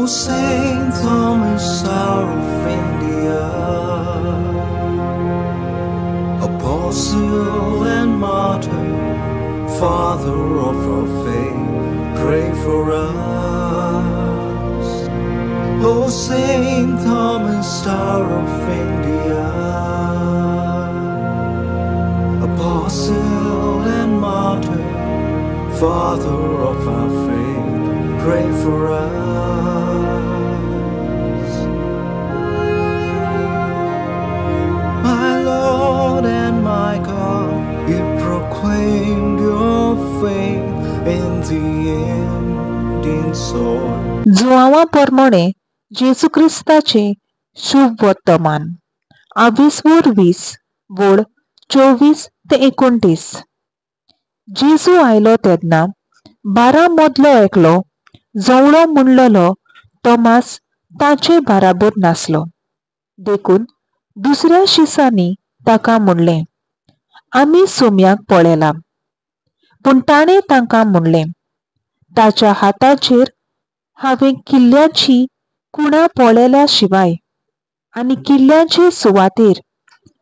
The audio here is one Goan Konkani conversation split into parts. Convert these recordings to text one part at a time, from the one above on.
Saint Thomas, Star of India, Apostle and Martyr, Father of our faith, pray for us. O Saint Thomas, Star of India, Apostle and Martyr, Father of our faith, pray for us. My Lord and my God, you proclaimed your faith in the Indian soil. जुआंवा प्रमाणे जेजू क्रिस्ताचें शुभ वर्तमान. आवीस 20 वळ 24 ते 29. जेजू आयलो तेन्ना 12 मदलो एकलो जवळो म्हणलेलो तोमास ताचे बाराबर नासलो. देखून दुसऱ्या शिसांनी ताका म्हणलें, आमी सोम्याक पळयला. पूण ताणें तांकां म्हणलें, ताच्या हाताचेर हांवें किल्ल्याची कुणां पळयल्या शिवाय आनी किल्ल्याचे सुवातेर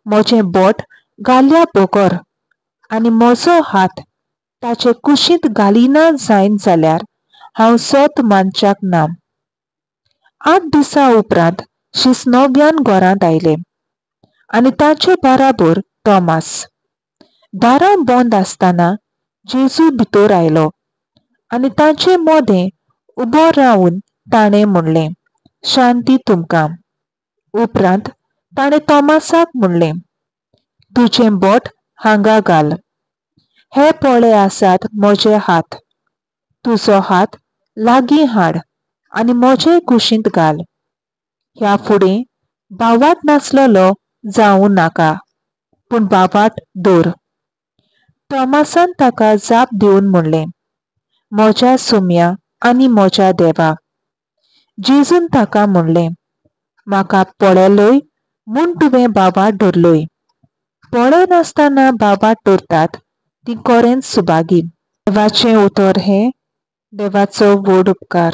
म्हजें बोट घाल्या बगर आनी म्हजो हात ताचे कुशींत घालिना जायन जाल्यार हांव सत मानच्याक ना. 8 दिसां उपरांत शीस नव्यान घरांत आयले आनी ताचे बराबर तोमास. दारां बंद आसतना जेजू भितर आयलो आनी ताचे मदें उबो रावन ताणें म्हणलें, शांती तुमकां. उपरांत ताणें तोमासाक म्हणलें, तुजें बोट हांगा घाल, हे पळे आसात म्हजे हात, तुजो हात लागीं हाड आनी म्हजे कुशींत घाल. ह्या फुडें भावाट नासलेलो जावं नाका, पूण भावाट दवर. तोमासान ताका जाप दिवन म्हणलें, म्हज्या सोम्या आनी म्हज्या देवा. जेजून ताका म्हणलें, म्हाका पळयलोय म्हूण तुवें भावाट धरलोय. पळयनासतना भावाट धरतात ती कोरेंच सुभागी. देवाचें उतर हें देवाचो व्हड उपकार.